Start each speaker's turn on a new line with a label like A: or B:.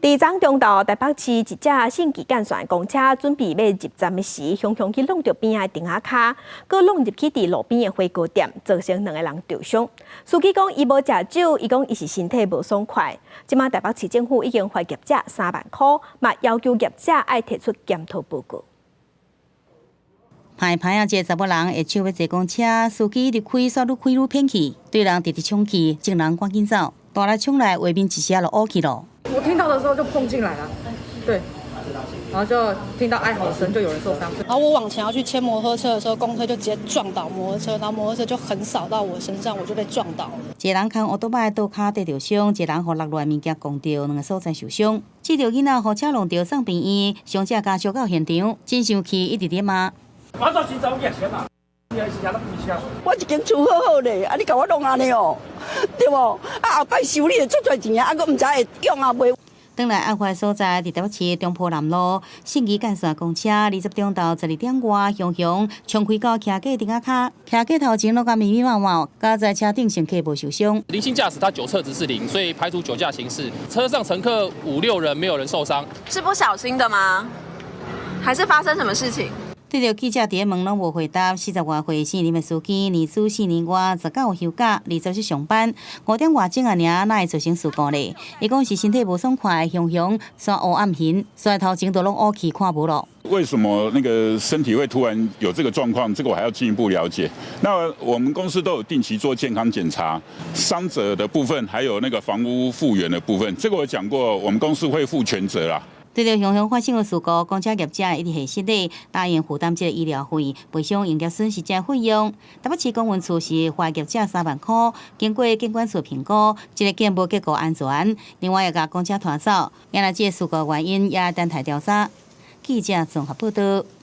A: 佇昨中晝，台北市一隻信義幹線公車準備欲入站的時，雄雄去挵著邊仔的亭仔跤，閣挵入去佇路邊的火鍋店，造成兩个人著傷。司機講伊無食酒，伊講伊是身體無爽快。這馬台北市政府已經罰業者3萬箍，嘛要求業者愛提出檢討報告。
B: 歹歹啊！一个查某人下手欲坐公車，司機一直開，煞愈開愈偏去，對人直直衝去，眾人趕緊走，大力衝來，畫面一時仔就烏去咯。
C: 我聽到的時候就碰進來了，對，然後就聽到哀嚎聲，就有人受傷。
D: 然後我往前要去牽摩托車的時候，公車就直接撞倒摩托車，然後摩托車就橫掃到我身上，我就被撞倒了。
B: 一個人牽烏多擺倒跤跌著傷，一個人予落落來物件摃著，兩个所在受傷。這著囡仔予車挵著送病院，傷者家屬到現場，真生氣，一直咧罵。
E: 馬上去找我錢嘛！
F: 我一間厝好好咧，啊你共我弄按呢哦，對無？啊後擺修理會足濟錢啊，啊閣毋知會用啊袂。
B: 轉來案發所在，佇台北市中埔南路信義幹線公車，20中晝12點外，雄雄衝開到徛架亭仔跤，徛架頭前攏共密密麻麻，佳哉車頂乘客無受傷。
G: 零星駕駛，他酒測值是0，所以排除酒駕刑事。車上乘客五六人，沒有人受傷。
H: 是不小心的嗎？還是發生什麼事情？
B: 對著記者佇咧問，攏無回答。40外歲姓林的司機，年資4年外，19休假，20日上班。5點外鐘仔爾，哪會造成事故咧？伊講是身體無爽快，雄雄煞烏暗形，所以頭前都攏烏去看無咯。
I: 為什麼那個身體會突然有這個狀況？這個我還要進一步了解。那我們公司都有定期做健康檢查，傷者的部分，還有那個房屋復原的部分，這個我講過，我們公司會負全責啦。
B: 對著雄雄發生的事故，公車業者一直核實咧，答應負擔這個醫療費，賠償營業損失這費用。台北市公運處是罰業者3萬箍，經過警管處評估，這个建無結構安全。另外，也共公車拖走，原來這个事故原因也等待調查。記者綜合報道。